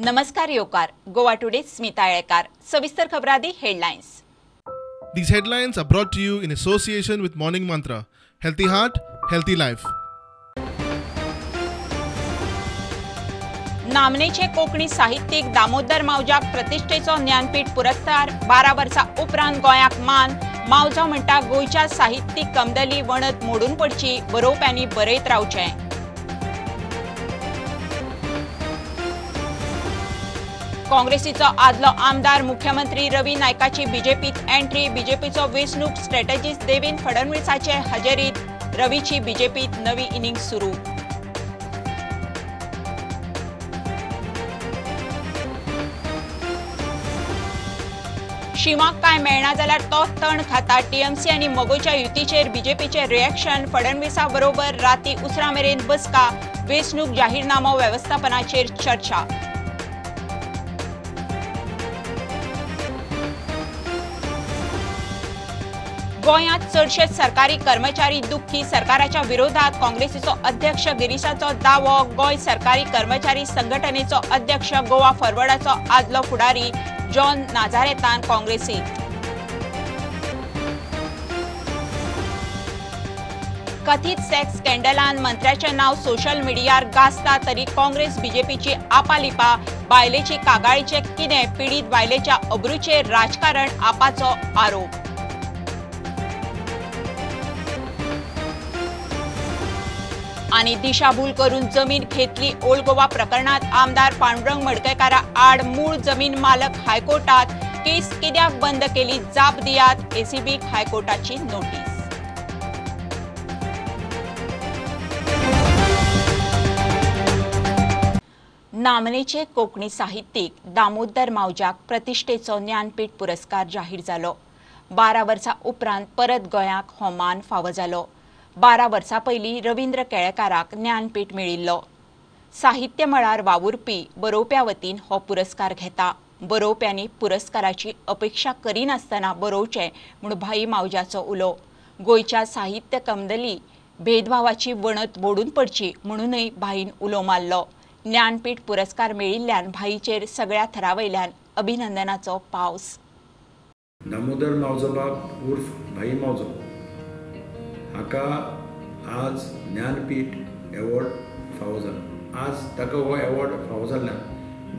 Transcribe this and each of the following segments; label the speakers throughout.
Speaker 1: नमस्कार योकार, गोवा टुडे स्मिता येळकार. सविस्तर खबरादी headlines.
Speaker 2: These headlines are brought to you in association with Morning Mantra. Healthy heart, healthy life.
Speaker 1: नामनेचे कोंकणी साहित्यिक दामोदर मावजाक प्रतिष्ठेचो ज्ञानपीठ पुरस्कार 12 वर्सां उपरांत गोंयाक मान. मावजो म्हणटा गोंयच्या साहित्यिक कमदली वणत मोडून पडची, बरोवप्यांनी बरयत रावचें. काँग्रेसीचो आदलो आमदार मुख्यमंत्री रवी नायकाची बीजेपीत एंट्री. बीजेपीचो वेंचणूक स्ट्रॅटेजिस्ट देवेंद्र फडणवीसाचे हजेरीत रवीची बीजेपीत नवी इनिंग सुरू. शिमाक काय मेळना जाल्यार तो तण खाता. टीएमसी आनी मगोच्या युतीचेर बीजेपीचे रिएक्शन. फडणवीसा बरोबर राती उसरा मेरेन बसका. वेंचणूक जाहीरनामो वेवस्थापनाचेर चर्चा. गोंयांत चडशे सरकारी कर्मचारी दुख्खी. सरकाराच्या विरोधात काँग्रेसीचो अध्यक्ष गिरीशाचो दावो. गोंय सरकारी कर्मचारी संघटनेचो अध्यक्ष गोवा फॉरवर्डाचो आदलो फुडारी जॉन नाझारेतान काँग्रेसीत. कथित सेक्स स्कॅन्डलान मंत्र्याचें नांव सोशल मिडियार गाजता तरी काँग्रेस बीजेपीची आपालिपा. बायलेची कागाळीचें कितें, पिडीत बायलेच्या अब्रूचेर राजकारण, आपाचो आरोप. आनी दिशाभूल करून जमीन घेतली ओल्ड गोवा प्रकरणात आमदार पांडुरंग मडकयकारा आड मूळ जमीन मालक हायकोर्टात. केस कित्याक बंद केली जाप दियात, एसीबीक हायकोर्टाची नोटीस. नामनेचे कोंकणी साहित्यिक दामोदर मावजाक प्रतिष्ठेचो ज्ञानपीठ पुरस्कार जाहीर जालो. 12 वर्सां उपरांत परत गोंयाक हो मान फावो जालो. 12 वर्सां पयलीं रवींद्र केळेकाराक ज्ञानपीठ मेळिल्लो. साहित्य मळार वावुरपी बरोवप्या वतीन हो पुरस्कार घेता. बरोवप्यांनी पुरस्काराची अपेक्षा करिनासतना बरोवचें म्हूण भाई मावजाचो उलो. गोंयच्या साहित्य कमदली भेदभावाची वणत मोडून पडची म्हणूनय भाईन उलो मारलो. ज्ञानपीठ पुरस्कार मेळिल्ल्यान भाईचेर सगळ्या थरावयल्यान अभिनंदनाचो पावस.
Speaker 3: दामोदर मावजोबाब उर्फ भाई मावजो हाका आज ज्ञानपीठ एवॉर्ड फावो जाला. आज ताका हो एवॉर्ड फावो जाल्ल्यान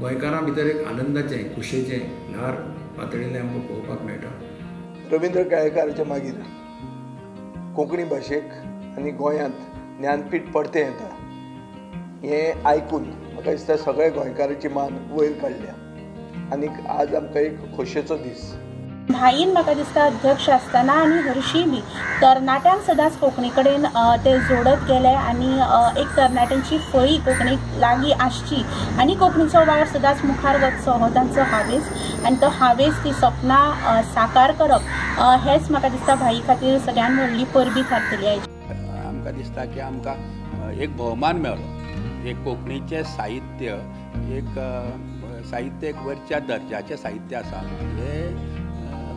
Speaker 3: गोंयकारां भितर एक आनंदाचें, खुशयेचें ल्हार पातळिल्लें आमकां पळोवपाक मेळटा.
Speaker 4: रवींद्र केळेकाराच्या मागीर कोंकणी भाशेक आनी गोंयांत ज्ञानपीठ परतें येता हें आयकून म्हाका दिसता सगळ्या गोंयकाराची मान वयर काडल्या आनी आज आमकां एक खोशयेचो दीस.
Speaker 5: भाईन म्हाका दिसता अध्यक्ष आसतना आनी हरशीं बी तरणाट्यांक सदांच कोंकणी कडेन ते जोडत गेले आनी एक तरणाट्यांची फळी कोंकणीक लागीं आसची आनी कोंकणीचो वावर सदांच मुखार वचचो हो तांचो हावेस आनी तो हावेस, ती सपनां साकार करप हेंच म्हाका दिसता भाई खातीर सगळ्यान व्हडली परबी थारतली आयची.
Speaker 6: आमकां दिसता की आमकां एक भोवमान मेळ्ळो. एक कोंकणीचें साहित्य, एक साहित्य एक वरच्या दर्जाचें साहित्य आसा हें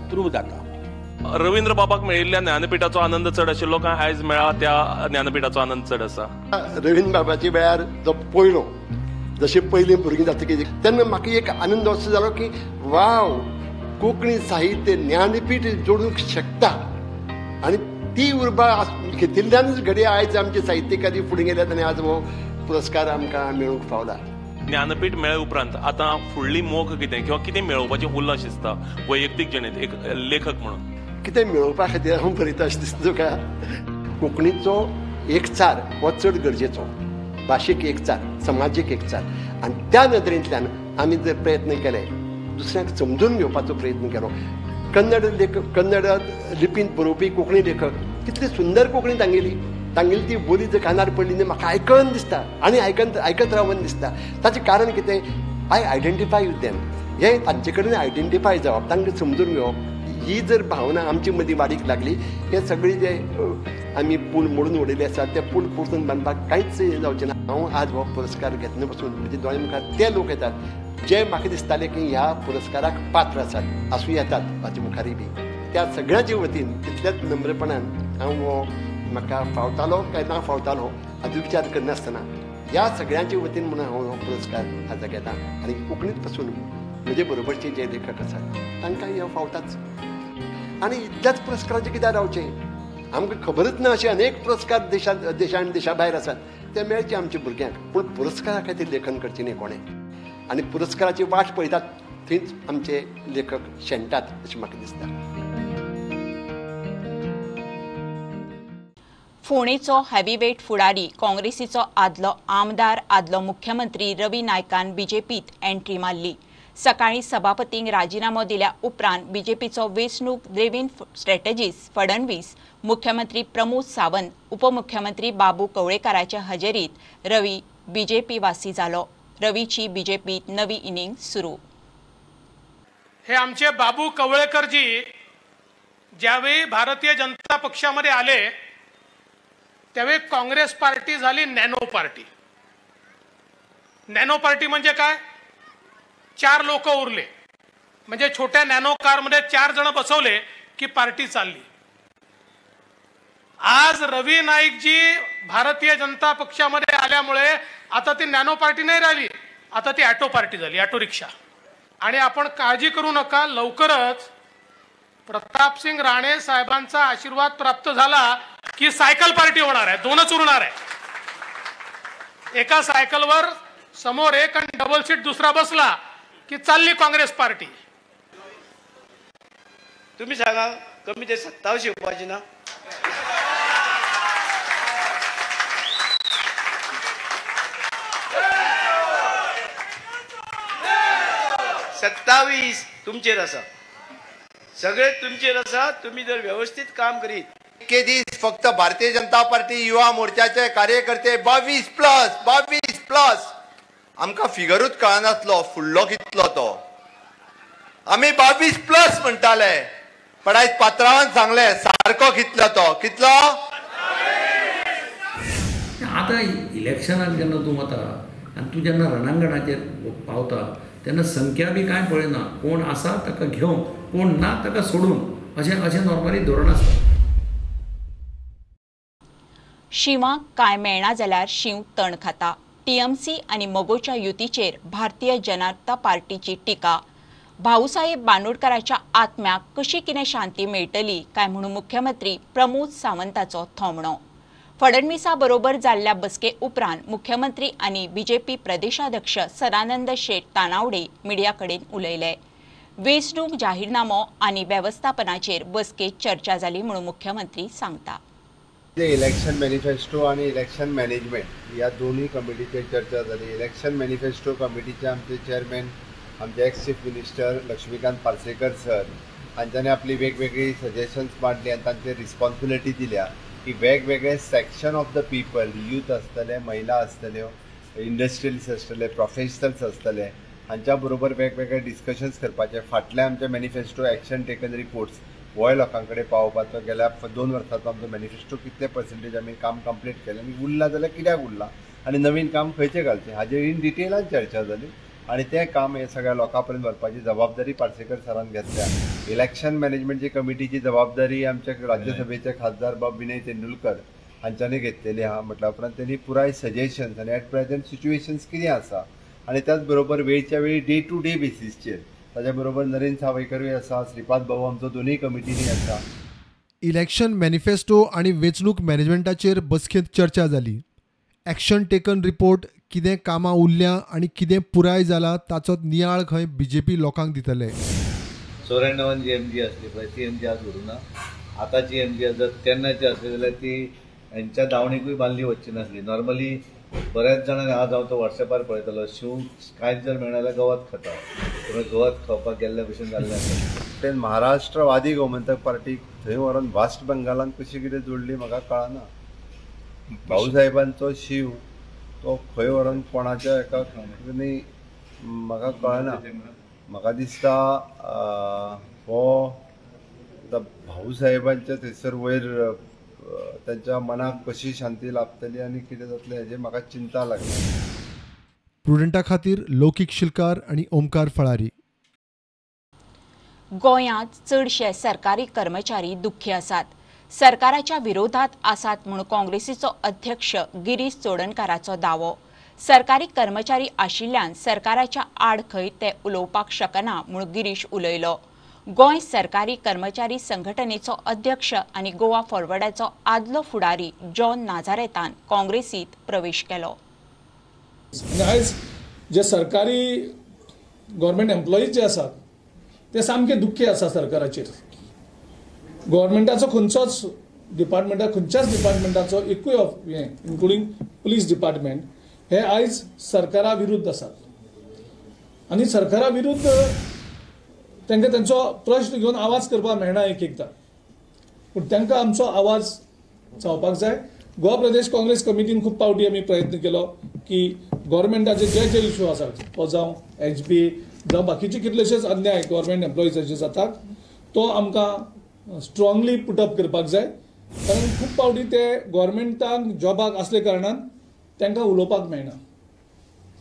Speaker 6: प्रूव जाता.
Speaker 7: रवींद्र बाबाक मेळिल्ल्या ज्ञानपीठाचो आनंद चड आशिल्लो काय आयज मेळ्ळा त्या ज्ञानपीठाचो आनंद चड आसा?
Speaker 8: रवींद्र बाबाच्या वेळार जो पयलो जशें पयलीं भुरगीं जातकीर तेन्ना म्हाका एक आनंद असो जालो की वाव, कोंकणी साहित्य ज्ञानपीठ जोडूंक शकता आनी ती उर्बा घेतिल्ल्यानच घडये आयज आमचे साहित्यकारी फुडें गेल्यात आनी आज हो पुरस्कार आमकां मेळूंक पावला.
Speaker 7: ज्ञानपीठ मेळ्ळे उपरांत आतां फुडली मोख कितें किंवा कितें मेळोवपाचें उरलां अशें दिसता वैयक्तीक जिणेंत एक लेखक म्हणून?
Speaker 8: कितें मेळोवपा खातीर हांव बरयता अशें दिसता तुका. कोंकणीचो एकचार हो चड गरजेचो, भाशीक एकचार, समाजीक एकचार आनी त्या नदरेंतल्यान आमी जर प्रयत्न केले, दुसऱ्यांक समजून घेवपाचो प्रयत्न केलो. कन्नड लेखक, कन्नड लिपींत बरोवपी कोंकणी लेखक कितली सुंदर कोंकणी तांगेली, तांगेली ती बोली जर कानार पडली न्ही म्हाका आयकन दिसता आनी आयकत रावन दिसता. ताचें कारण कितें, I identify with them. हें तांचे कडेन आयडेंटिफाय जावप, तांकां समजून घेवप, ही जर भावना आमचे मदीं वाडीक लागली, हे सगळे जे आमी पूल मोडून उडयले आसात ते पूल परतून बांदपाक कांयच जावचें ना. हांव आज हो पुरस्कार घेतना पसून म्हज्या दोळ्या मुखार ते लोक येतात जे म्हाका दिसताले की ह्या पुरस्काराक पात्र आसात, आसूं येतात म्हाजे मुखारय बी. त्या सगळ्यांचे वतीन तितल्याच नम्रपणान हांव हो म्हाका फावतालो काय ना फावतालो हाचो विचार करनासतना ह्या सगळ्यांचे वतीन म्हणून हांव हो पुरस्कार आज घेता आनी कोंकणीत पासून म्हजे बरोबरचे जे लेखक आसात तांकां हे फावताच. आनी इतल्याच पुरस्काराचें कित्याक रावचें, आमकां खबरच ना अशे अनेक पुरस्कार देशांत देशा आनी देशा भायर आसात, ते मेळचे आमच्या भुरग्यांक. पूण पुरस्कारा खातीर लेखन करचें न्ही कोणें, आनी पुरस्काराची वाट पळयतात थंयच आमचे लेखक शेणटात अशें म्हाका दिसता.
Speaker 1: फोंडेचो हेवीवेट फुडारी काँग्रेसीचो आदलो आमदार आदलो मुख्यमंत्री रवी नायकान बीजेपीत एंट्री मारली. सकाळी सभापतींक राजिनामो दिल्या उपरांत बीजेपीचो वेंचणूक देवेंद्र स्ट्रॅटेजिस्ट फडणवीस, मुख्यमंत्री प्रमोद सावंत, उपमुख्यमंत्री बाबू कवळेकाराच्या हजेरीत रवी बीजेपी वासी जालो. रवीची बीजेपीत नवी इनिंग सुरू.
Speaker 9: हे आमचे बाबू कवळेकरजी ज्यावेळी भारतीय जनता पक्षामध्ये आले त्यावेळी काँग्रेस पार्टी झाली नॅनो पार्टी. नॅनो पार्टी म्हणजे काय? 4 लोक उरले म्हणजे छोट्या नॅनो कारमध्ये 4 जण बसवले की पार्टी चालली. आज रवी नाईकजी भारतीय जनता पक्षामध्ये आल्यामुळे आता ती नॅनो पार्टी नाही राहिली, आता ती ऑटो पार्टी झाली, ऑटो रिक्षा. आणि आपण काळजी करू नका, लवकरच प्रतापसिंग राणे साहेबांचा आशीर्वाद प्राप्त झाला की सायकल पार्टी होणार आहे. 2च उरणार आहे. एका सायकलवर समोर एक आणि डबल सीट दुसरा बसला की चालली काँग्रेस पार्टी.
Speaker 10: तुम्ही सांगा कमी ते 27 येवपाची ना? सत्तावीस तुमचेर आसा, सगळे तुमचेर आसा. तुम्ही जर व्यवस्थित काम करीत
Speaker 11: इतके दीस फक्त भारतीय जनता पार्टी युवा मोर्चाचे कार्यकर्ते 22+, 22+ आमकां फिगरूच कळनासलो फुडलो कितलो तो. आमी 22+ म्हणटाले, पण आयज पात्रावान सांगले सारको कितलो तो, कितलो.
Speaker 3: आतां इलेक्शनाक जेन्ना तूं वता आनी तूं जेन्ना रणांगणाचेर पावता तेन्ना संख्या बी कांय पळयना, कोण आसा ताका घेवन, कोण ना ताका सोडून, अशें अशें नॉर्मली धोरण आसता.
Speaker 1: शिंवाक कांय मेळना जाल्यार शींव तण खाता. टीएमसी आनी मगोच्या युतीचेर भारतीय जनता पार्टीची टिका. भाऊसाहेब बांदोडकराच्या आत्म्याक कशी कितें शांती मेळटली काय म्हणून मुख्यमंत्री प्रमोद सावंताचो थोमणो. फडणवीसा बरोबर जाल्ल्या बसके उपरांत मुख्यमंत्री आनी बीजेपी प्रदेशाध्यक्ष सदानंद शेट तानावडे मिडिया कडेन उलयले. वेंचणूक जाहीरनामो आनी वेवस्थापनाचेर बसकेत चर्चा जाली म्हणून मुख्यमंत्री सांगता.
Speaker 12: इलेक्शन मॅनिफेस्टो आणि इलेक्शन मॅनेजमेंट या दोन्ही कमिटीचेर चर्चा जाली. इलेक्शन मॅनिफेस्टो कमिटीचे आमचे चेअरमॅन आमचे ex chief minister Laxmikant Parsekar sir हांच्यांनी आपली वेगवेगळी सजेशन्स मांडली आनी तांचे रिस्पॉन्सिबिलिटी दिल्या की वेगवेगळे section of the people, youth आसतले, महिला आसतल्यो, इंडस्ट्रियलिस्ट आसतले, प्रोफेशनल्स आसतले, हांच्या बरोबर वेगवेगळे डिस्कशन्स करपाचे. फाटले आमचे मॅनिफेस्टो एक्शन टेकन रिपोर्ट्स होय लोकां कडेन पावोवपाचो. गेल्या 2 वर्सांचो आमचो मॅनिफेस्टो कितले पर्सेंटेज आमी काम कंप्लीट केलें आनी उरलां जाल्यार कित्याक उरलां आनी नवीन काम खंयचें घालचें हाजेर इन डिटेलान चर्चा जाली आनी तें काम हे सगळ्या लोकां पर्यंत व्हरपाची जबाबदारी पार्सेकर सरान घेतल्या. इलेक्शन मॅनेजमेंटची कमिटीची जबाबदारी आमच्या राज्यसभेचे खासदार बाब विनय तेंडुलकर हांच्यांनी घेतलेली आहा. म्हटल्या उपरांत तेणी पुराय सजेशन्स आनी एट प्रेझेंट सिच्युएशन्स कितें आसा आनी त्याच बरोबर वेळच्या वेळी डे टू डे बेसीसचेर ताच्या बरोबर नरेंद्र सावयकरूय आसा, श्रीपाद भाऊ आमचो दोनूय कमिटींनी आसा.
Speaker 2: इलेक्शन मॅनिफेस्टो आनी वेंचणूक मॅनेजमेंटाचेर बसकेंत चर्चा जाली. एक्शन टेकन रिपोर्ट, कितें कामां उरल्या आनी कितें पुराय जाला ताचो नियाळ खंय बीजेपी लोकांक दितले.
Speaker 13: 94 जी एम जी आसली पळय ती एम जी आज उरूना. आतांची एम जी आसा तेन्नाची आसली जाल्यार ती हेंच्या दावणीकूय बांदली वचची नासली. नॉर्मली बऱ्याच जाणांक आज हांव तो वॉट्सॅपार पळयतालो, शींव कांयच जर मेळना जाल्यार गवत खाता, पूण गवत खावपाक गेल्ल्या भशेन जाल्लें आसा.
Speaker 12: ते महाराष्ट्रवादी गोमंतक पार्टीक थंय व्हरोन वेस्ट बंगालान कशी कितें जोडली म्हाका कळना. भाऊसाहेबांचो शींव तो खंय व्हरोन कोणाच्या एका न्ही म्हाका कळना. म्हाका दिसता हो आतां भाऊसाहेबांच्या थंयसर वयर तांच्या मनाक कशी शांती लाभतली आनी कितें जातलें हेजें म्हाका चिंता लागली.
Speaker 2: प्रुडंटा खातीर लौकीक शिलकार आनी ओमकार फळारी.
Speaker 1: गोंयांत चडशे सरकारी कर्मचारी दुख्खी आसात, सरकाराच्या विरोधात आसात म्हूण काँग्रेसीचो अध्यक्ष गिरीश चोडणकाराचो दावो. सरकारी कर्मचारी आशिल्ल्यान सरकाराच्या आड खंय ते उलोवपाक शकना म्हूण गिरीश उलयलो. गोंय सरकारी कर्मचारी संघटनेचो अध्यक्ष आनी गोवा फॉरवर्डाचो आदलो फुडारी जॉन नाझारेतान काँग्रेसीत प्रवेश केलो.
Speaker 14: आयज जे सरकारी गव्हर्मेंट एम्प्लॉईज जे आसात ते सामके दुख्खी आसा सरकाराचेर. गव्हर्मेंटाचो खंयचोच डिपार्टमेंटा खंयच्याच डिपार्टमेंटाचो एकूय हें इन्क्लुडींग पुलीस डिपार्टमेंट हे आयज सरकारा विरुद्ध आसात आनी सरकारा विरुद्ध तांकां तांचो प्रश्न घेवन आवाज करपाक मेळना एक एकदां, पूण तांकां आमचो आवाज जावपाक जाय. गोवा प्रदेश काँग्रेस कमिटीन खूब फावटी आमी प्रयत्न केलो की गव्हर्मेंटाचे जे जे इशू आसात तो जावं एच बी जावं बाकीचे कितलेशेच अन्याय गव्हर्मेंट एम्प्लॉईजाचेर जातात तो आमकां स्ट्रांगली पुटअप करपाक जाय. कारण खूब फावटी ते गव्हर्मेंटाक जॉबाक आसले कारणान तांकां उलोवपाक मेळना,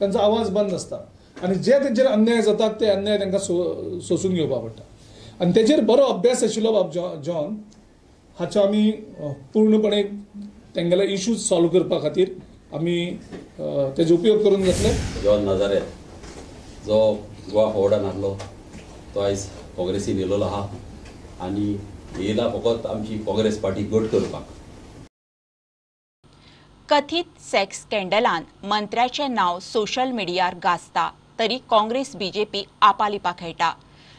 Speaker 14: तांचो आवाज बंद आसता आनी जे तेंचेर अन्याय जातात ते अन्याय तांकां सोसून घेवपाक पडटा. आनी तेजेर बरो अभ्यास आशिल्लो बाब जॉन हाचो आमी पूर्णपणे तेंगेले इश्यूज सॉल्व करपा खातीर आमी तेजो उपयोग करून घेतले.
Speaker 15: जॉन नाझारेत जो गोवा फॉरवर्डान आहलो तो आयज काँग्रेसीन येयलेलो आहा आनी येयला फकत आमची काँग्रेस पार्टी घट करपाक.
Speaker 1: कथित सेक्स स्कॅन्डलान मंत्र्याचें नांव सोशल मिडियार गाजता तरी काँग्रेस बीजेपी आपालिपा खेळटा.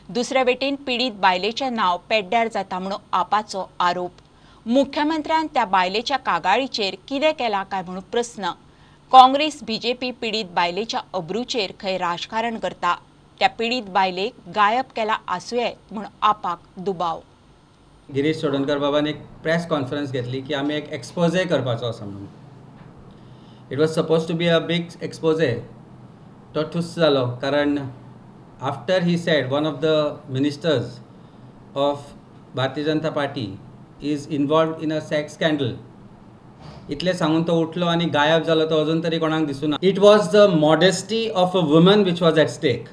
Speaker 1: दुसरे वटेन पिडीत बायलेचें नांव पेड्ड्यार जाता म्हणून आपाचो आरोप. मुख्यमंत्र्यान त्या बायलेच्या कागाळीचेर कितें केलां काय म्हणून प्रस्न. काँग्रेस बीजेपी पिडीत बायलेच्या अब्रूचेर खंय राजकारण करता. त्या पिडीत बायलेक गायब केला आसुये म्हूण आपाक दुबाव.
Speaker 16: गिरीश चोडणकर बाबान एक प्रेस कॉन्फरन्स घेतली की आमी एक एक्सपोजे करपाचो आसा म्हणून. It was suppose to be a big expose, तो ठुस जालो कारण after he said one of the ministers of Bharatiya Janata Party is involved in a sex scandal इतलें सांगून तो उठलो आनी गायब जालो. तो अजून तरी कोणाक दिसूना. It was the modesty of a woman which was at stake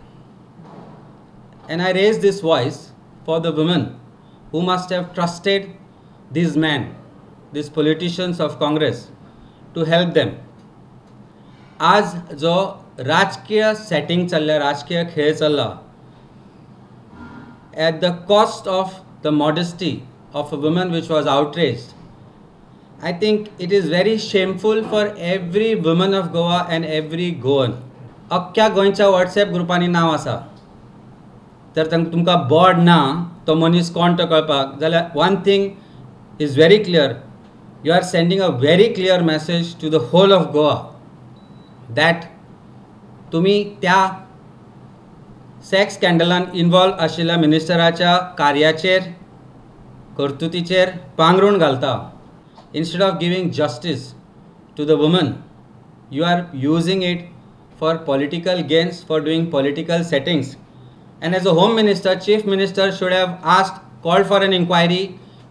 Speaker 16: and I raise this voice for the woman who must have trusted these men, these politicians of Congress to help them. आज जो राजकीय setting चल्ल्या, राजकीय खेळ चल्ला at the cost of the modesty of a woman which was outraged, I think it is very shameful for every woman of Goa and every Goan. अख्ख्या गोंयच्या WhatsApp ग्रुपांनी नांव आसा, तर तुमकां बोर्ड ना तो मनीस कोण तो कळपाक जाल्यार one thing is very clear, you are sending a very clear message to the whole of Goa that तुमी त्या सेक्स स्कॅन्डलान इन्वॉल्व आशिल्ल्या मिनिस्टराच्या कार्याचेर कर्तुतीचेर पांगरूण घालता. Instead of giving justice to the woman, you are using it for political gains, for doing political settings. And as a home minister, chief minister should have asked, called for an inquiry,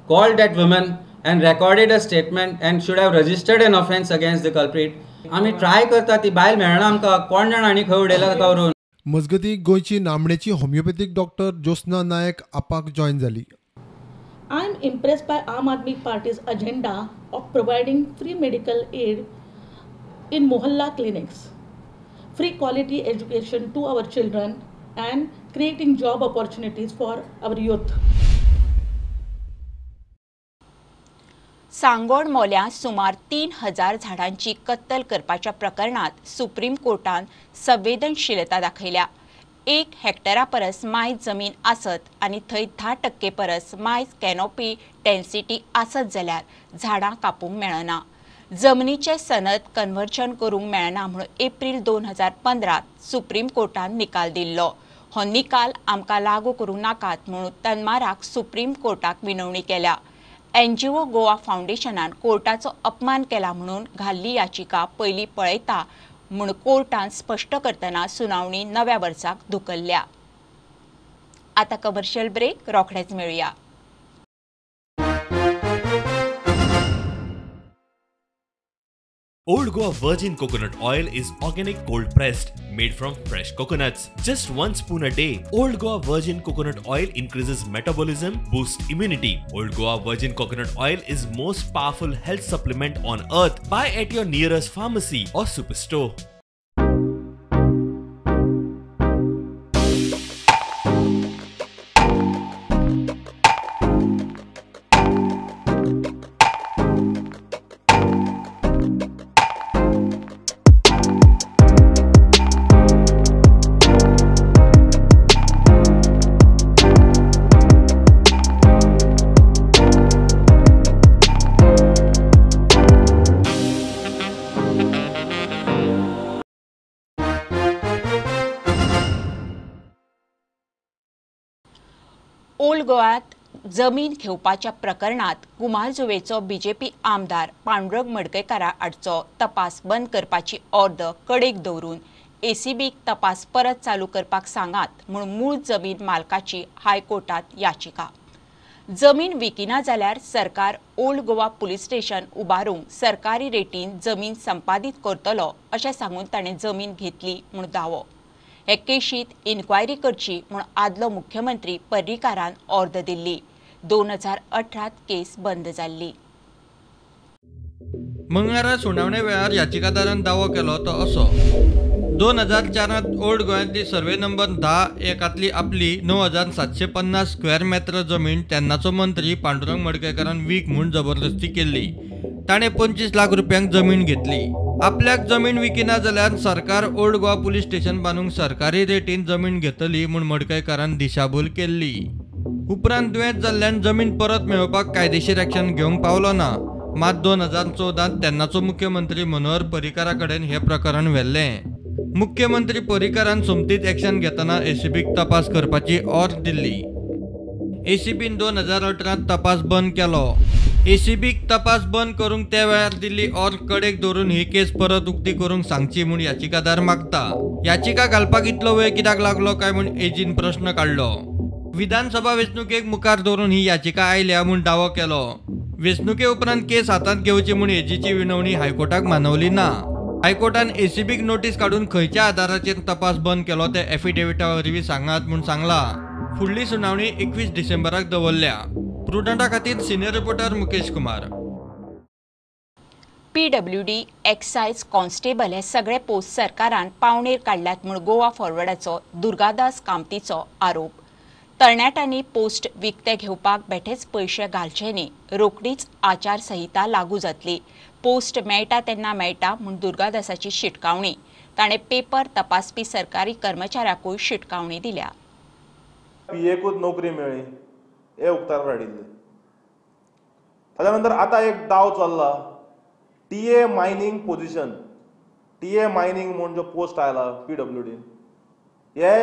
Speaker 16: called that woman and recorded a statement and should have registered an offence against the culprit. आमी try करता, ती बायल मेळना आमकां, कोण जाण आनी खंय उडयला ताका व्हरून.
Speaker 2: मजगतीं गोंयची नामनेची होमिओपॅथीक डॉक्टर ज्योत्स्ना नायक आपाक जॉयन जाली.
Speaker 17: I am impressed by Aam Aadmi Party's agenda of providing free medical aid in Mohalla clinics, free quality education to our children and creating job opportunities for our youth.
Speaker 1: Sangola मोल्यां सुमार 3000 झाडांची कत्तल करपाच्या प्रकरणात supreme कोर्टान संवेदनशीलता दाखयल्या. 1 हेक्टरा परस मायज जमीन आसत आनी थंय 10% परस मायज कॅनोपी डेन्सिटी आसत जाल्यार झाडां कापूंक मेळना. जमनीचे सनद कन्व्हर्जन करूंक मेळना म्हणून एप्रील 2015 सुप्रीम कोर्टान निकाल दिल्लो. हो निकाल आमकां लागू करूंक नाकात म्हणून तन्माराक सुप्रीम कोर्टाक विनवणी केल्या. एनजीओ गोवा फावंडेशनान कोर्टाचो अपमान केला म्हणून घाल्ली याचिका पयलीं पळयता म्हूण कोर्टान स्पश्ट करतना सुनावणी नव्या वर्साक धुकल्ल्या. आतां कमर्शियल ब्रेक, रोखडेच मेळुया.
Speaker 18: Old Goa Virgin Coconut Oil is organic cold pressed, made from fresh coconuts. Just 1 spoon a day. Old Goa Virgin Coconut Oil increases metabolism, boosts immunity. Old Goa Virgin Coconut Oil is most powerful health supplement on earth. Buy at your nearest pharmacy or superstore.
Speaker 1: Old गोवात जमीन घेवपाच्या प्रकरणात कुमारजुवेचो BJP आमदार पांडुरंग मडकयकारा आडचो तपास बंद करपाची ऑर्द कडेक दवरून एसीबीक तपास परत चालू करपाक सांगात म्हूण मूळ जमीन मालकाची हायकोर्टात याचिका. जमीन विकिना जाल्यार सरकार ओल्ड गोवा पुलीस स्टेशन उबारूंक सरकारी रेटीन जमीन संपादीत करतलो अशें सांगून ताणें जमीन घेतली म्हूण दावो. हे केशींत इन्क्वायरी करची म्हूण आदलो मुख्यमंत्री पर्रीकारान ऑर्द दिल्ली. 2018 केस बंद जाल्ली.
Speaker 19: मंगळारा सुनावणे वेळार याचिकादारान दावो केलो तो असो. 2004 ओल्ड गोंयांतली सर्वे नंबर 10 एकांतली आपली 9750 स्क्वेअर मेत्र जमीन तेन्नाचो मंत्री पांडुरंग मडकयकारान वीक म्हूण जबरदस्ती केल्ली. ताणें 25 लाख रुपयांक जमीन घेतली. आपल्याक जमीन विकिना जाल्यार सरकार ओल्ड गोवा पुलीस स्टेशन बांदूंक सरकारी रेटीन जमीन घेतली म्हूण मडकयकारान दिशाभूल केल्ली. उपरांत दुयेंत जाल्ल्यान जमीन परत मेळोवपाक कायदेशीर एक्शन घेवंक पावलो ना. मात 2014 तेन्नाचो मुख्यमंत्री मनोहर पर्रीकारा कडेन हें प्रकरण व्हेल्लें. मुख्यमंत्री पर्रीकारान सोमतीच एक्शन घेतना एसीबीक तपास करपाची ऑर्द दिल्ली. एसीबीन 2018 तपास बंद केलो. एसीबीक तपास बंद करूंक त्या वेळार दिल्ली ऑर्द कडेक दवरून ही केस परत उक्ती करूंक सांगची म्हूण याचिकादार मागता. याचिका घालपाक इतलो वेळ कित्याक लागलो काय म्हूण एजीन प्रश्न काडलो. विधानसभा वेंचणुकेक मुखार दवरून ही याचिका आयल्या म्हूण दावो केलो. वेंचणुके उपरांत केस हातांत घेवची म्हूण एजीची विनवणी हायकोर्टाक मानवली ना. हायकोर्टान एसीबीक नोटीस काडून खंयच्या आदाराचेर तपास बंद केलो ते एफिडेविटा वरवीं सांगात म्हूण सांगला. फुडली सुनावणी 21 डिसेंबराक दवरल्या. प्रुडंटा खातीर senior reporter Mukesh Kumar.
Speaker 1: PWD excise constable हे सगळे पोस्ट सरकारान पावणेर काडल्यात म्हूण गोवा फॉरवर्डाचो दुर्गादास कामतीचो आरोप. तरणाट्यांनी पोस्ट विकते घेवपाक बेठेच पयशे घालचे न्ही, रोखडीच आचारसंहिता लागू जातली. पोस्ट मेळटा तेन्ना मेळटा म्हूण दुर्गादासाची शिटकावणी. ताणें पेपर तपासपी सरकारी कर्मचाऱ्याकूय शिटकावणी दिल्या.
Speaker 20: पीएकूच नोकरी मेळ्ळी हे उक्ताडार हाडिल्ले. ताच्या नंतर आतां एक दाव चल्ला TA mining position. TA mining म्हूण जो पोस्ट आयला पीडब्ल्यूडीन, हे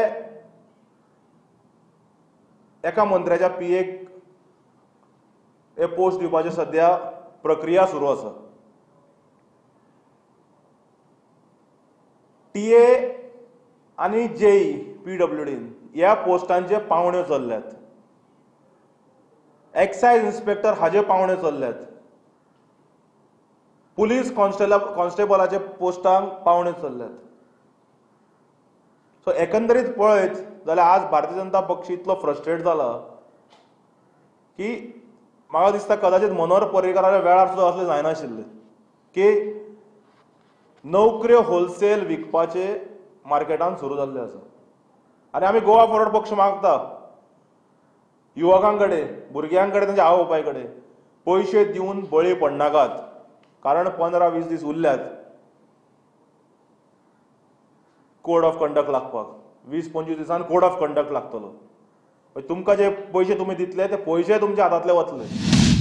Speaker 20: एका मंत्र्याच्या पीएक हे पोस्ट दिवपाची सद्या प्रक्रिया सुरू आसा. टीए आनी जेई पीडब्ल्यूडीन ह्या पोस्टांचे पावण्यो चल्ल्यात. एक्सायज इन्स्पेक्टर हाजे पावणे चल्ल्यात. पुलीस कॉन्स्टेबलाचे पोस्टांक पावणे चल्ल्यात. सो एकंदरीत पळयत जाल्यार आज भारतीय जनता पक्ष इतलो फ्रस्ट्रेट जाला की म्हाका दिसता कदाचित मनोहर पर्रीकाराच्या वेळार सुद्दां असलें जायनाशिल्लें की नोकऱ्यो होलसेल विकपाचे मार्केटान सुरू जाल्ले आसा. आनी आमी गोवा फॉरवर्ड पक्ष मागता युवकां कडेन, भुरग्यां कडेन, तांच्या आवय बापाय कडेन पयशे दिवन बळी पडनाकात, कारण 15-20 दीस उरल्यात कोड ऑफ कंडक्ट लागपाक. 20-25 दिसान कोड ऑफ कंडक्ट लागतलो. तुमकां जे पयशे तुमी दितले ते पयशे तुमच्या हातांतले वतले.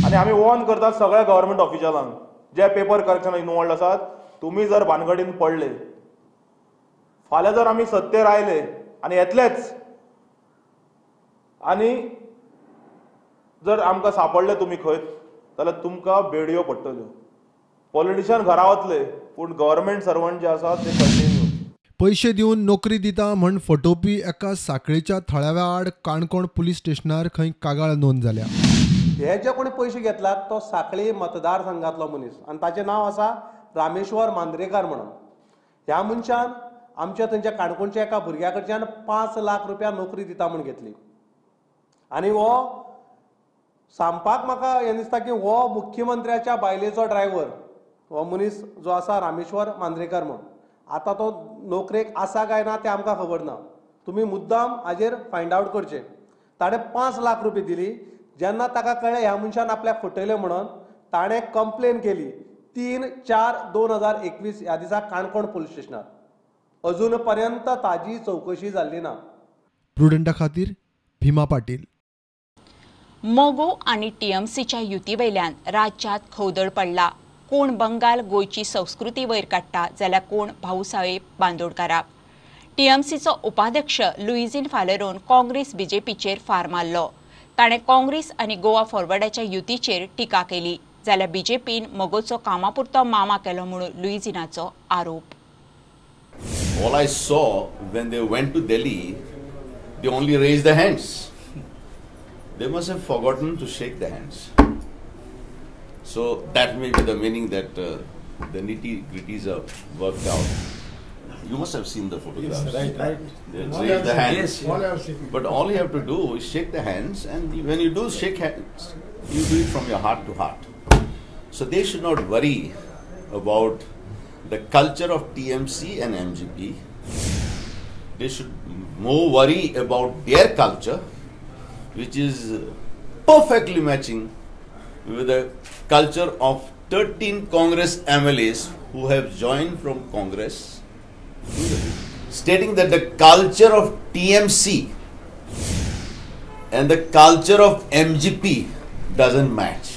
Speaker 20: आनी आमी वॉर्न करतात सगळ्या गव्हर्मेंट ऑफिशलांक जे पेपर करप्शन इनवॉल्ड आसात, तुमी जर भानगडीन पडले फाल्यां जर आमी सत्तेर आयले आनी येतलेच आनी जर आमकां सापडले तुमी खंय जाल्यार तुमकां बेडयो पडटल्यो. पॉलिटिशियन घरा वतले पूण गव्हर्मेंट सर्वंट जे आसा ते कंटिन्यू.
Speaker 2: पयशे दिवन नोकरी दिता म्हण फटोवपी एका साखळेच्या थळाव्या आड काणकोण पुलीस स्टेशनार खंय कागाळ नोंद जाल्या.
Speaker 21: हे जे कोणी पयशे घेतलात तो साखळी मतदारसंघातलो मनीस आनी ताचें नांव आसा रामेश्वर मांद्रेकार म्हणून. ह्या मनशान आमच्या थंयच्या काणकोणच्या एका भुरग्या कडच्यान 5 लाख रुपया नोकरी दिता म्हूण घेतली. आनी हो सांगपाक म्हाका हें दिसता की हो मुख्यमंत्र्याच्या बायलेचो ड्रायव्हर हो मनीस जो आसा रामेश्वर मांद्रेकार म्हूण. आतां तो नोकरेक आसा काय ना तें आमकां खबर ना. तुमी मुद्दाम हाजेर फायंड आवट करचें. ताणें 5 लाख रुपया दिली. जेन्ना ताका कळ्ळें ह्या मनशान आपल्याक फटयलें म्हणून ताणें कंप्लेन केली 3/4/2021 ह्या दिसा काणकोण पुलीस स्टेशनार. अजून पर्यंत ताजी चवकशी जाल्ली ना.
Speaker 2: प्रुडंटा खातीर भीमा पाटील.
Speaker 1: मगो आनी टीएमसीच्या युतीवयल्यान राज्यात खवदळ पडला. कोण बंगाल गोंयची संस्कृती वयर काडटा जाल्यार कोण भाऊसाहेब बांदोडकाराक. टीएमसीचो उपाध्यक्ष लुईझिन फालेरोन काँग्रेस बीजेपीचेर फार मारलो. ताणें काँग्रेस आनी गोवा फॉरवर्डाच्या युतीचेर टिका केली, जाल्यार बीजेपीन मगोचो कामापुरतो मामा केलो म्हणून लुईझिनाचो आरोप.
Speaker 4: All I saw when they went to Delhi, they only raised their hands. They must have forgotten to shake the hands. So that may be the meaning that the nitty-gritties are worked out. You must have seen the photographs.
Speaker 22: Yes, right, right.
Speaker 4: They raise the hands.
Speaker 22: Yes, all I have seen.
Speaker 4: But all you have to do is shake the hands, and when you do shake hands, you do it from your heart to heart. So they should not worry about the culture of TMC and MGP. They should more worry about their culture, which is perfectly matching with the culture of 13 Congress MLAs who have joined from Congress, stating that the culture of TMC and the culture of MGP doesn't match.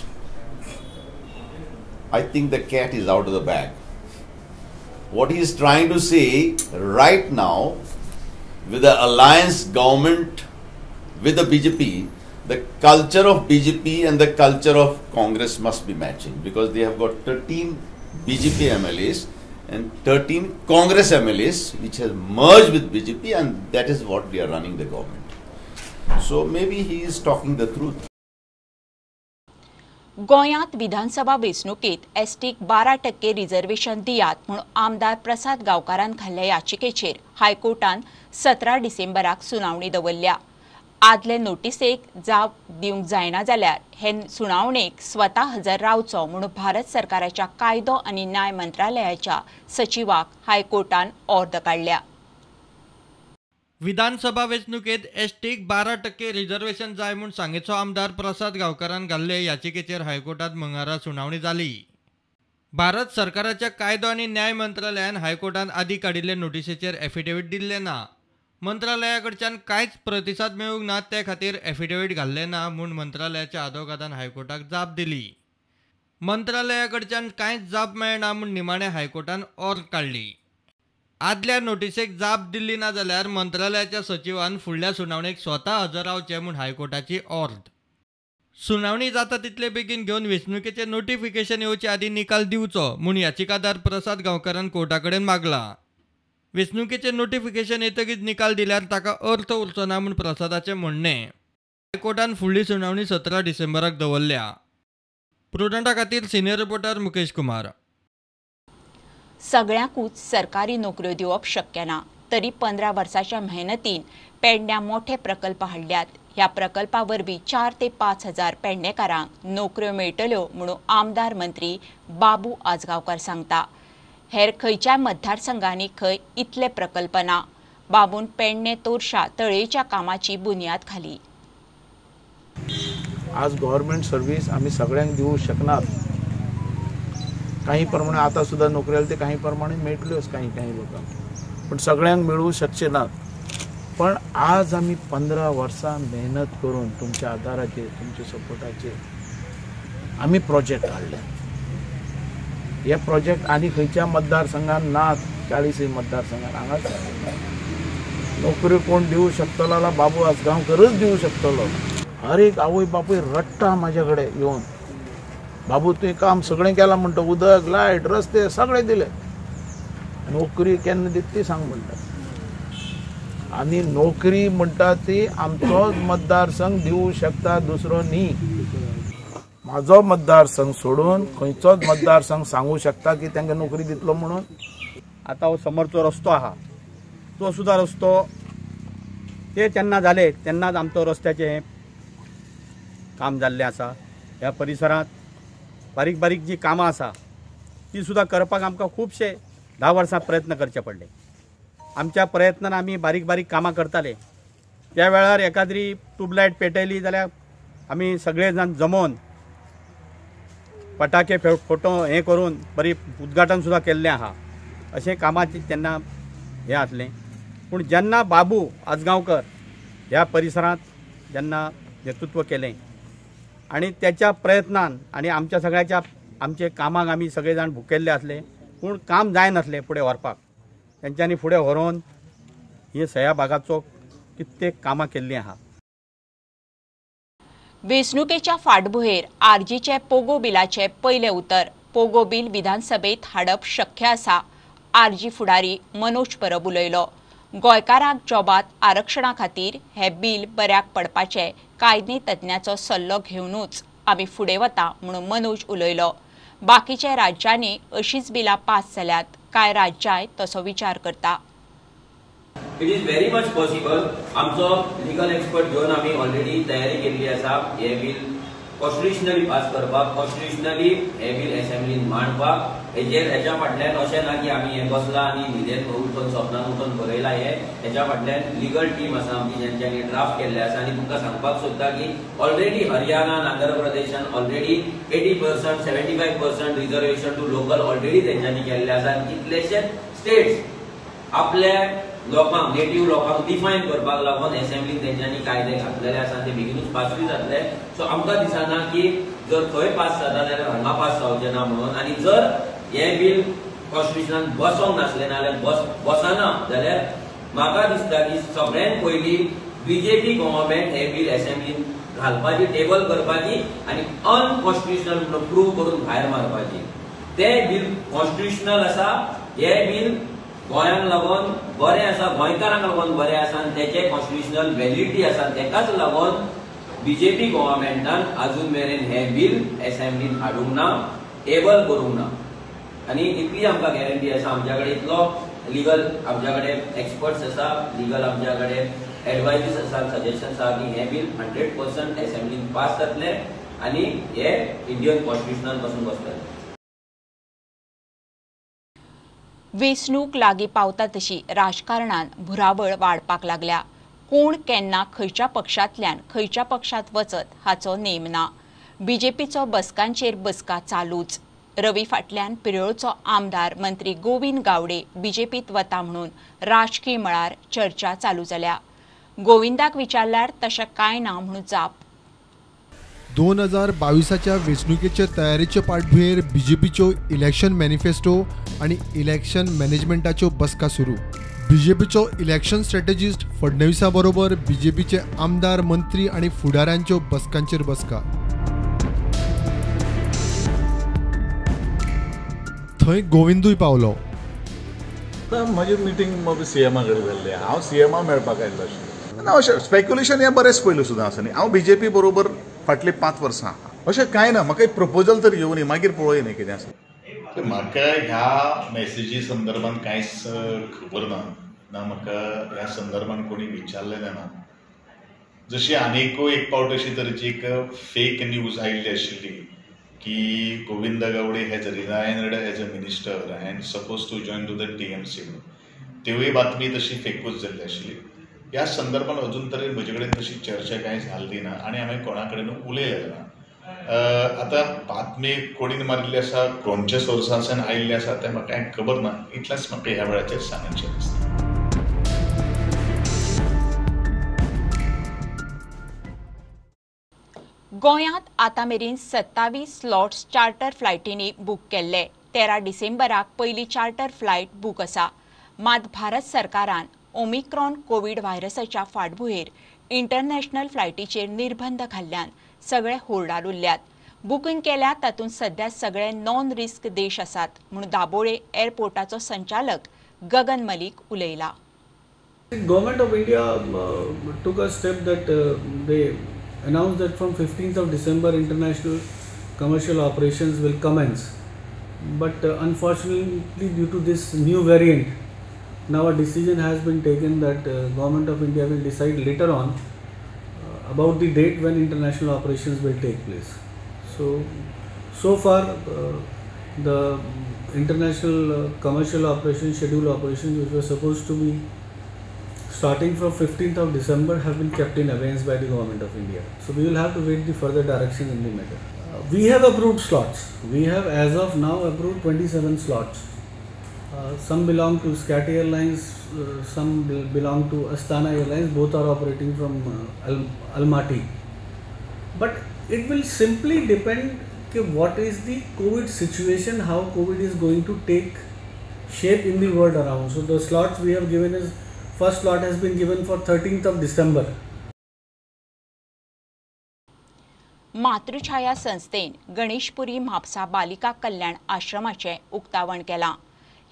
Speaker 4: I think the cat is out of the bag. What he is trying to say right now, with the alliance government with the BJP, the culture of BJP and the culture of Congress must be matching, because they have got 13 BJP MLAs and 13 Congress MLAs which has merged with BJP, and that is what we are running the government. So maybe he is talking the truth.
Speaker 1: गोंयांत विधानसभा वेंचणुकेंत एसटीक 12% reservation दियात म्हूण आमदार प्रसाद गांवकारान घाल्ल्या याचिकेचेर हायकोर्टान 17 डिसेंबराक सुनावणी दवरल्या. आदले नोटिसेक जाप दिवंक जायना जाल्यार हे सुनावणेक स्वता हजर रावचो म्हूण भारत सरकाराच्या कायदो आनी न्याय मंत्रालयाच्या सचिवाक हायकोर्टान ऑर्द काडल्या.
Speaker 19: विधानसभा वेंचणुकेंत एसटीक 12% रिझर्वेशन जाय म्हूण सांगेचो आमदार प्रसाद गांवकारान घाल्ले याचिकेचेर हायकोर्टांत मंगळारा सुनावणी जाली. भारत सरकाराच्या कायदो आनी न्याय मंत्रालयान हायकोर्टान आदी काडिल्ले नोटिसेचेर एफिडेवीट दिल्लें ना. मंत्रालया कडच्यान कांयच प्रतिसाद मेळूंक ना, ते खातीर एफिडेवीट घाल्लें ना म्हूण मंत्रालयाच्या आदवोगादान हायकोर्टाक जाप दिली. मंत्रालया कडच्यान कांयच जाप मेळना म्हूण निमाणें हायकोर्टान ऑर्द काडली. आदल्या नोटिसेक जाप दिल्ली ना जाल्यार मंत्रालयाच्या सचिवान फुडल्या सुनावणेक स्वता हजर रावचें म्हूण हायकोर्टाची ऑर्द. सुनावणी जाता तितले बेगीन घेवन वेंचणुकेचें नोटिफिकेशन येवचे आदीं निकाल दिवचो म्हूण याचिकादार प्रसाद गांवकारान कोर्टा कडेन मागलां. वेंचणुकेचें नोटिफिकेशन येतकीच निकाल दिल्यार ताका अर्थ उरचो ना म्हूण प्रसादाचें म्हणणें. हायकोर्टान फुडली सुनावणी 17 डिसेंबराक दवरल्या. प्रुडंटा खातीर सिनियर रिपोर्टर मुकेश कुमार.
Speaker 1: सगळ्यांकूच सरकारी नोकऱ्यो दिवप शक्य ना, तरी 15 वर्सांच्या मेहनतीन पेडण्यां मोठे प्रकल्प हाडल्यात. ह्या प्रकल्पा वरवीं 4 ते 5 हजार पेडणेकारांक नोकऱ्यो मेळटल्यो म्हणून आमदार मंत्री बाबू आजगांवकार सांगता. हेर खंयच्याय मतदारसंघांनी खंय इतले प्रकल्प ना. बाबून पेडणे तोरशा तळयेच्या कामाची बुन्याद घाली.
Speaker 23: आज गव्हर्मेंट सर्वीस आमी सगळ्यांक दिवंक शकनात. काही प्रमाणे आता सुद्धा नोकरी आले ते काही प्रमाणे मेळटल्योच काही काही लोकांक, पण सगळ्यांक मेळूं शकचे नात. पण आज आमी 15 वर्सां मेहनत करून तुमच्या आदाराचेर, तुमच्या सपोर्टाचेर आमी प्रोजेक्ट हाडले. हे प्रोजेक्ट आनी खंयच्या मतदारसंघान नात. 40 मतदारसंघान हांगाच नोकरी कोण दिवं शकतलो जाल्यार बाबू आजगांवकरच दिवं शकतलो. हर एक आवय बापूय रडटा म्हाजे कडेन येवन, बाबू तुवें काम सगळें केलां म्हणटा, उदक लायट रस्ते सगळे दिले, नोकरी केन्ना दिता ती सांग म्हणटा. आनी नोकरी म्हणटा ती आमचोच मतदारसंघ दिवं शकता, दुसरो न्ही. म्हाजो मतदारसंघ सोडून खंयचोच मतदारसंघ सांगू शकता की तांकां नोकरी दितलो म्हणून.
Speaker 24: आतां हो समोरचो रस्तो आहा तो सुद्दां रस्तो ते जेन्ना जाले तेन्नाच आमचो रस्त्याचें काम जाल्लें आसा. ह्या परिसरांत बारीक बारीक जी कामां आसा ती सुद्दां करपाक आमकां खुबशे 10 वर्सां प्रयत्न करचे पडले. आमच्या प्रयत्नान आमी बारीक बारीक कामां करताले. त्या वेळार एकाद्री ट्यूबलायट पेटयली जाल्यार आमी सगळे जाण जमोवन पटाके फोटो हें करून बरी उद्घाटन सुद्दां केल्लें आहा. अशें कामाचें तेन्ना हें आसलें. पूण जेन्ना बाबू आजगांवकर ह्या परिसरांत जेन्ना नेतृत्व केलें आनी त्याच्या प्रयत्नान आनी आमच्या सगळ्याच्या आमचे कामाक आमी सगळे जाण भुकेल्ले आसले, पूण काम जायनासलें फुडें व्हरपाक. तेंच्यांनी फुडें व्हरोन ही सया भागाचो कित्येक कामां केल्लीं आहा.
Speaker 1: वेंचणुकेच्या फाटभुंयेर आरजीचे पोगो बिलाचे पयलें उतर. पोगो बिल विधानसभेत हाडप शक्य आसा, आरजी फुडारी मनोज परब उलयलो. गोंयकारांक जॉबात आरक्षणा खातीर हें बिल बऱ्याक पडपाचें कायदे तज्ञाचो सल्लो घेवनूच आमी फुडें वता म्हणून मनोज उलयलो. बाकीच्या राज्यांनी अशीच बिलां पास जाल्यात, कांय राज्यांय तसो विचार करता.
Speaker 5: It is very much possible. आमचो लिगल एक्सपर्ट घेवन आमी ऑलरेडी तयारी केल्ली आसा हें बिल कॉन्स्टिट्युशनली पास करपाक, कॉन्स्टिट्युशनली हें बिल असेंब्लीन मांडपाक. हेजेर हेच्या फाटल्यान अशें ना की आमी हें बसलां आनी न्हिदेन उठून सपनान उठून बरयलां. हें हेच्या फाटल्यान लिगल टीम आसा आमची, जेंच्यांनी ड्राफ्ट केल्लें आसा. आनी तुमकां सांगपाक सोदता की already Haryana, Andhra प्रदेशान already 80%, 75% reservation to local already तेंच्यांनी केल्लें आसा. आनी कितलेशे स्टेट्स आपल्या लोकांक, नेटीव लोकांक डिफायन करपाक लागून एसेंब्लीन तेंच्यांनी कायदे घातलेले आसा, ते बेगिनूच पासूय जातले. सो आमकां दिसना की जर थंय पास जाता जाल्यार हांगा पास जावचें ना म्हणून. आनी जर हें बिल कॉन्स्टिट्युशनान बसोंक नासलें नाल्यार बसना जाल्यार म्हाका दिसता की सगळ्यांत पयलीं बीजेपी गव्हर्मेंट हें बिल एसेंब्लीन घालपाची, टेबल करपाची आनी अनकॉन्स्टिट्युशनल म्हणून प्रूव करून भायर मारपाची. तें बिल कॉन्स्टिट्युशनल आसा, हें बिल गोंयांक लागून बरें आसा, गोंयकारांक लागून बरें आसा आनी तेचें कॉन्स्टिट्युशनल व्हॅलिडिटी आसा. तेकाच लागून बीजेपी गव्हर्मेंटान अजून मेरेन हें बिल एसेंब्लीन हाडूंक ना, टेबल करूंक ना. आनी इतली आमकां गॅरंटी आसा, आमच्या कडेन इतलो लिगल आमच्या कडेन एक्सपर्ट्स आसा, लिगल आमच्या कडेन एडवायजीस आसा, सजेशन्स आसा की हें बिल 100% एसेंब्लीन पास जातलें आनी हें इंडियन कॉन्स्टिट्युशनान पासून बसतलें.
Speaker 1: वेंचणूक लागीं पावता तशी राजकारणान भुरावळ वाडपाक लागल्या. कोण केन्ना खंयच्या पक्षांतल्यान खंयच्या पक्षांत वचत हाचो नेम ना. बीजेपीचो बसकांचेर बसका चालूच. रवी फाटल्यान पिरळचो आमदार मंत्री गोविंद गावडे बीजेपीत वता म्हणून राजकीय मळार चर्चा चालू जाल्या. गोविंदाक विचारल्यार तशें कांय ना म्हणून जाप.
Speaker 2: 2022च्या वेंचणुकेचे तयारीचे पाठभुंयेर बीजेपीच्यो इलेक्शन मॅनिफेस्टो आनी इलेक्शन मॅनेजमेंटाच्यो बसका सुरू. बीजेपीचो इलेक्शन स्ट्रॅटेजिस्ट फडणवीसा बरोबर बीजेपीचे आमदार, मंत्री आनी फुडाऱ्यांच्यो बसकांचेर बसका. थंय गोविंदूय पावलो.
Speaker 6: म्हजी मिटींग सीएमा कडेन जाल्ली, हांव सीएमा मेळपाक आयिल्लो आशिल्लो. ना, अशें स्पेक्युलेशन हें बरेंच पयलू सुद्दां आसा न्ही. हांव बीजेपी बरोबर फाटलीं 5 वर्सां अशें कांय ना. म्हाका एक प्रपोजल तर येवनी, मागीर पळोवया न्ही कितें आसा.
Speaker 7: म्हाका ह्या मॅसेजी संदर्भान कांयच खबर ना, ना म्हाका ह्या संदर्भान कोणी विचारलेलें ना. जशी आनीकूय एक पावट अशी तरेची एक फेक न्यूज आयिल्ली आशिल्ली की Govind Gawde has resigned as a minister and suppose to join to the TMC म्हणून, तिवूय बातमी तशी फेकूच जाल्ली आशिल्ली. ह्या संदर्भान अजून तरी म्हजे कडेन तशी चर्चा कांय जाल्ली ना आनी हांवें कोणा कडेन उलयलें ना. आतां बातमी कोणीन मारिल्ली आसा, कोणच्या सोर्सांतल्यान आयिल्ली आसा तें म्हाका कांय खबर ना. इतलेंच म्हाका ह्या वेळाचेर सांगचें दिसता.
Speaker 1: गोंयांत आतां मेरेन 27 स्लॉट्स चार्टर फ्लायटींनी बूक केल्ले. 13 डिसेंबराक पयली चार्टर फ्लायट बूक आसा. मात भारत सरकारान ओमिक्रॉन कोवीड व्हायरसाच्या फाटभुंयेर इंटरनॅशनल फ्लायटीचेर निर्बंध घाल्ल्यान सगळे होल्डार उरल्यात. बुकींग केल्या तातूंत सध्या सगळे नॉन रिस्क देश आसात म्हूण दाबोळे एअरपोर्टाचो संचालक गगन Malik उलयला.
Speaker 22: Government of India took a step that they announced that from 15th of December international commercial operations will commence, but unfortunately due to this new variant now a decision has been taken that Government of India will decide later on about the date when international operations will take place. So far the international commercial operations, scheduled operations which were supposed to be starting from 15th of December have been kept in abeyance by the Government of India. So we will have to wait the further direction in the matter. We have approved slots. We have as of now approved 27 slots. Some belong to SCAT Airlines, some belong to Astana Airlines. Both are operating from Almaty. But it will simply depend what is the COVID situation, how COVID is going to take shape in the world around. So the slots we have given is, first slot has been given for 13th of December.
Speaker 1: Matrichhaya संस्थेन गणेशपुरी म्हापसा बालिका कल्याण आश्रमाचें उक्तावण केलां.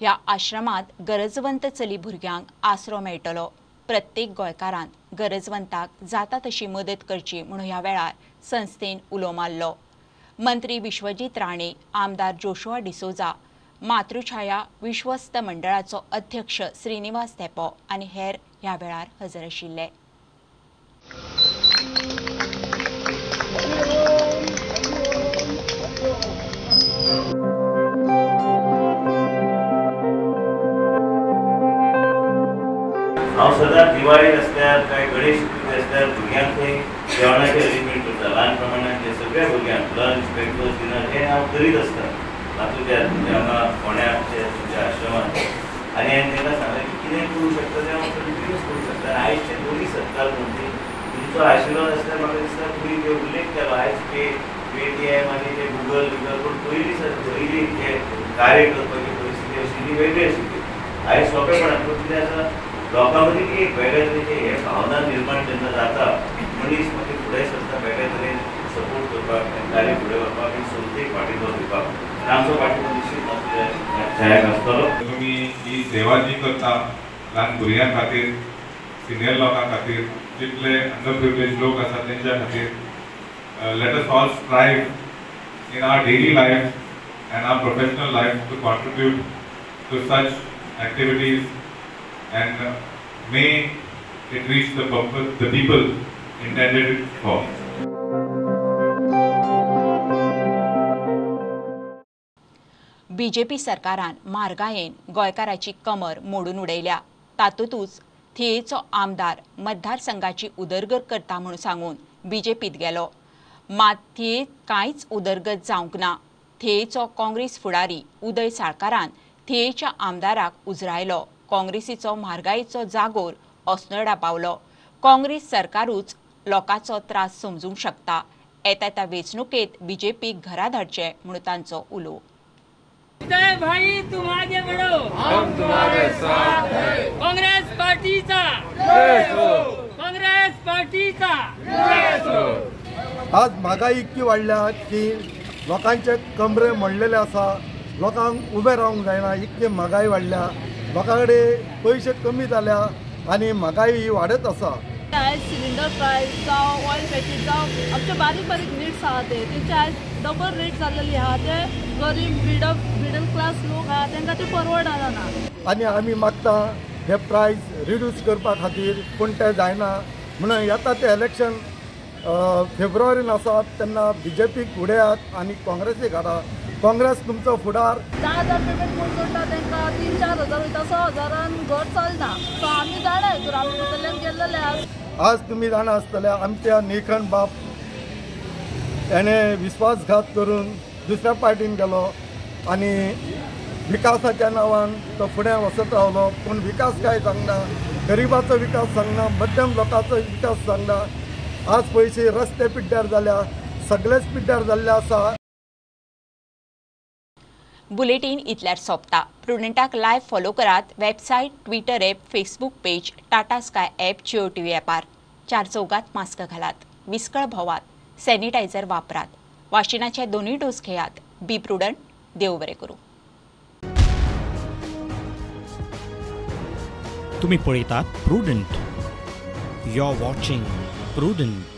Speaker 1: ह्या आश्रमांत गरजवंत चली भुरग्यांक आसरो मेळटलो. प्रत्येक गोंयकारान गरजवंताक जाता तशी मदत करची म्हूण ह्या वेळार संस्थेन उलो मारलो. मंत्री विश्वजीत राणे, आमदार जोशुआ डिसोजा, मातृछाया विश्वस्त मंडळाचो अध्यक्ष श्रीनिवास धेंपो आनी हेर ह्या वेळार हजर आशिल्ले.
Speaker 8: हांव सदांच दिवाळी आसल्यार काय गणेश चतुर्थी आसल्यार भुरग्यांक थंय जेवणाचें अरेंजमेंट करता. ल्हान प्रमाणान जे सगळ्या भुरग्यांक लंच, ब्रेकफास्ट, डिनर हें हांव करीत आसता तातूंत तुमच्या हांगा फोंड्या तुमच्या आश्रमांत. आनी हांवें तांकां सांगलें की कितें करूं शकता तें हांव कंटिन्यूस करूं शकता. आनी आयचे दोनूय सरकार मंत्री तुमचो आशिर्वाद आसल्यार म्हाका दिसता तुमी ते उल्लेख केलो आयज पेटीएम आनी ते गुगल बिगल, पूण पयलीं पयलीं जे कार्य करपाची परिस्थिती आशिल्ली वेगळी आशिल्ली. आयज सोंपेपणान पूण कितें आसा लोकां मदीं एक वेगळे तरेचे हे भावना निर्माण जेन्ना जाता मनीस मागीर फुडें सरता वेगळे तरेन सपोर्ट करपाक, कार्य फुडें व्हरपाक आनी संस्थेक पाठिंबो दिवपाक. आमचो पाठिंबो निश्चीत सहायक आसतलो.
Speaker 9: तुमी ही सेवा जी करता ल्हान भुरग्यां खातीर, सिनियर लोकां खातीर, जितले अंडर प्रिविलेज लोक आसा तेंच्या खातीर, let us all strive in our daily life and our professional life to contribute to such activities and may it reach the purpose, the people intended it for.
Speaker 1: BJP सरकारान म्हारगायेन गोंयकाराची कमर मोडून उडयल्या. तातूंतच थियेचो आमदार मतदारसंघाची उदरगत करता म्हूण सांगून बीजेपीत गेलो. मात थिये कांयच उदरगत जावंक ना. थियेचो काँग्रेस फुडारी उदय साळकारान थियेच्या आमदाराक उजरायलो. काँग्रेसीचो म्हारगायेचो जागोर अस्नोडा पावलो. काँग्रेस सरकारूच लोकांचो त्रास समजूंक शकता. येता त्या वेंचणुकेंत बीजेपीक घरा धाडचें म्हूण तांचो उलो.
Speaker 10: उदय भाई तुम आगे बढ़ो, हम तुम्हारे साथ हैं. कांग्रेस पार्टी का जय हो, कांग्रेस पार्टी का जय हो.
Speaker 11: आज म्हारगाय इतकी वाडल्या की लोकांचे कमरे मोडलेले आसा, लोकांक उबें रावंक जायना, इतकी म्हारगाय वाडल्या, लोकां कडेन पयशे कमी जाल्या आनी म्हारगाय ही वाडत आसा.
Speaker 25: आयज सिलिंडर प्रायस जावं ऑयल पॅकेट जावं आमचे बारीक बारीक नीड्स आहा ते तेंचे आयज डबल रेट जाल्लेली आहा. ते गरीब मिडल क्लास लोक आहा तेंकां ते परवडना ना.
Speaker 11: आनी आमी मागता हे प्रायस रिड्यूस करपा खातीर, पूण तें जायना. म्हणून येता तें इलेक्शन फेब्रुवारीन आसा तेन्ना बीजेपीक उडयात आनी काँग्रेसीक हाडा. काँग्रेस तुमचो फुडार.
Speaker 25: 10,000 पेमेंट कोण जोडटा तांकां 3-4 हजार वयता, 6 हजारान घर चलना. सो आमी जाणा हितून आमी भितरल्यान गेल्लेले आसा.
Speaker 11: आज तुमी जाणा आसतले आमच्या निखण बाप हेणें विश्वासघात करून दुसऱ्या पार्टीन गेलो आनी विकासाच्या नांवान तो फुडें वचत रावलो, पूण विकास काय सांगना, गरिबाचो विकास सांगना, मध्यम लोकांचो विकास सांगना. आज पयशे रस्ते पिड्ड्यार जाल्या, सगळेच पिड्ड्यार जाल्ले आसा.
Speaker 1: बुलेटीन इतल्यार सोंपता. प्रुडंटाक लायव्ह फॉलो करात website, Twitter app, Facebook page, Tata Sky app, Jio TV ॲपार. 4 चौगात मास्क घालात, विस्कळ भोवात, सॅनिटायझर वापरात, वाशिनाचे 2 डोस घेयात. Be prudent. देव बरें करूं.
Speaker 26: तुम्ही पळयतात Prudent. You are watching Prudent.